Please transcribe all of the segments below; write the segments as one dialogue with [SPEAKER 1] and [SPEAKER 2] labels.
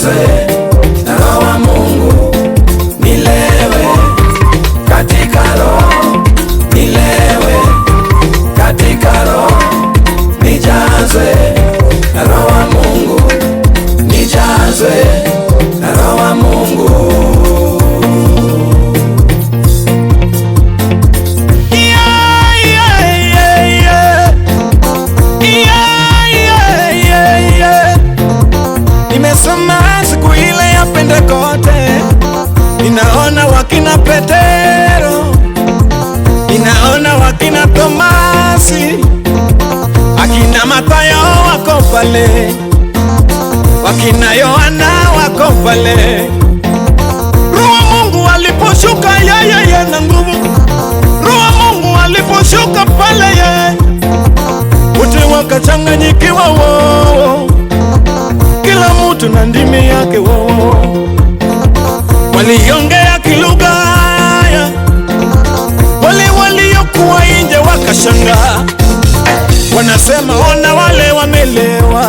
[SPEAKER 1] Nijazwe na Roho wa Mungu, nilewe katika Roho, nilewe katika Roho, nijazwe na Roho wa Mungu, nijazwe na Roho wa Mungu.
[SPEAKER 2] Yeah, yeah, yeah, yeah. Yeah, yeah, yeah, yeah. Nimesoma siku ile ya Pentekote, ninaona wakina Petero, ninaona wakina Tomasi, akina Mathayo wako pale, wakina Yohana wako pale. Roho Mungu aliposhuka yeye na nguvu, Roho Mungu aliposhuka pale ye, wote wakachanganyikiwa wo, kila mtu na ndimi yake wo, waliongea kilugha ya wale waliokuwa nje wakashangaa, wanasema ona wale wamelewa.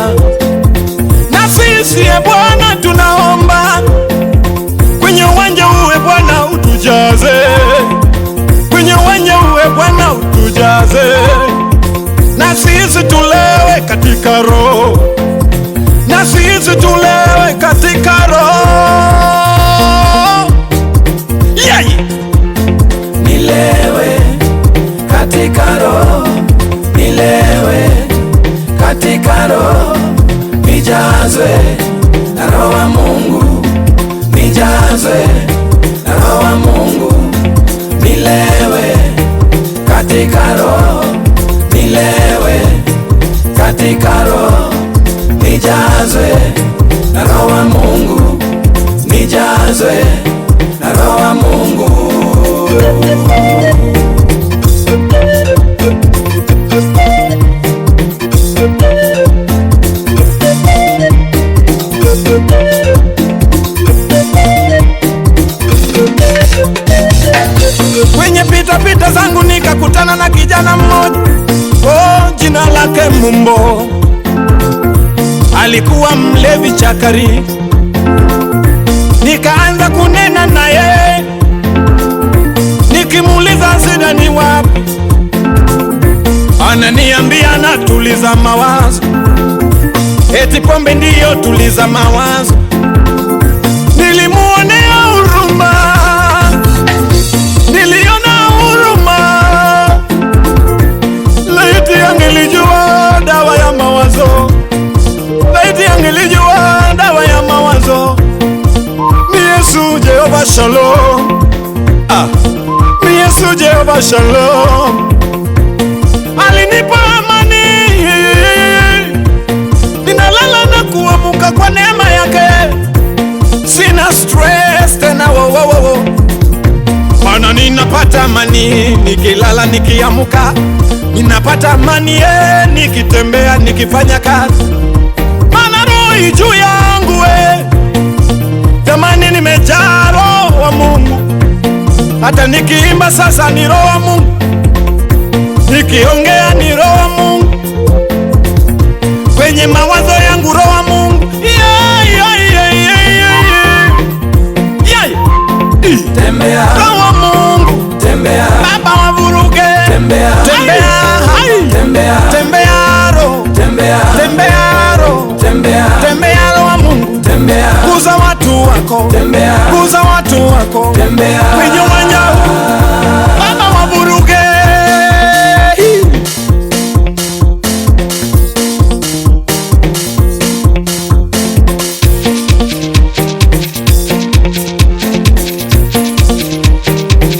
[SPEAKER 2] Na sisi e Bwana tunaomba kwenye uwanja uwe Bwana utujaze, kwenye uwanja uwe Bwana utujaze, na sisi tulewe katika Roho, na sisi tulewe katika Roho. Yeah.
[SPEAKER 1] Nilewe katika Roho, nilewe katika Roho, nijazwe na Roho wa Mungu, nijazwe na Roho wa Mungu, nilewe katika Roho, nilewe katika Roho, nijazwe na Roho wa Mungu, nijazwe na Roho wa Mungu.
[SPEAKER 2] Kwenye pita pita zangu nikakutana na kijana mmoja, oh, jina lake Mumbo, alikuwa mlevi chakari. Nikaanza kunena naye, nikimuuliza shida ni wapi, ananiambia natuliza mawazo, eti pombe ndiyo tuliza mawazo. Nilimuonea huruma, niliona huruma, laiti angelijua dawa ya mawazo, laiti angelijua dawa ya mawazo ni Yesu Jehova Shalom. Ah, ni Yesu Jehova Shalom, alinipa amani, ninalala na kuamuka kwa neema yake, sina stress tena wo, wo, wo, wo. Maana ninapata amani nikilala nikiamuka, ninapata amani nikitembea nikifanya kazi, maana roho juu yangu Jamani, nimejaa Roho wa Mungu, hata nikiimba sasa ni Roho wa Mungu, nikiongea ni Roho wa Mungu, kwenye mawazo yangu Roho wa Mungu. Yeah, yeah, yeah, yeah, yeah, yeah. Yeah.
[SPEAKER 1] Tembea,
[SPEAKER 2] Roho wa Mungu,
[SPEAKER 1] tembea,
[SPEAKER 2] Baba wavuruge,
[SPEAKER 1] tembea,
[SPEAKER 2] tembea, hai.
[SPEAKER 1] tembea,
[SPEAKER 2] Tembea Roho,
[SPEAKER 1] tembea,
[SPEAKER 2] tembea Roho,
[SPEAKER 1] tembea,
[SPEAKER 2] tembea Roho wa Mungu,
[SPEAKER 1] tembea,
[SPEAKER 2] kuza watu wako,
[SPEAKER 1] tembea,
[SPEAKER 2] kuza watu wako
[SPEAKER 1] tembea,
[SPEAKER 2] kwenye uwanja huu, Baba wavuruge.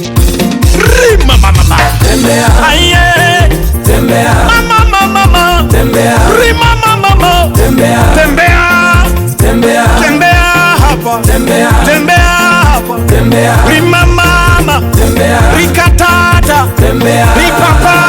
[SPEAKER 2] Rima mama mama,
[SPEAKER 1] tembea,
[SPEAKER 2] aye,
[SPEAKER 1] tembea,
[SPEAKER 2] mama mama mama,
[SPEAKER 1] tembea,
[SPEAKER 2] rima mama mama,
[SPEAKER 1] tembea,
[SPEAKER 2] tembea,
[SPEAKER 1] tembea,
[SPEAKER 2] tembea hapa,
[SPEAKER 1] tembea,
[SPEAKER 2] tembea hapa,
[SPEAKER 1] tembea,
[SPEAKER 2] rima mama,
[SPEAKER 1] tembea,
[SPEAKER 2] rikatata,
[SPEAKER 1] tembea,
[SPEAKER 2] ripapa.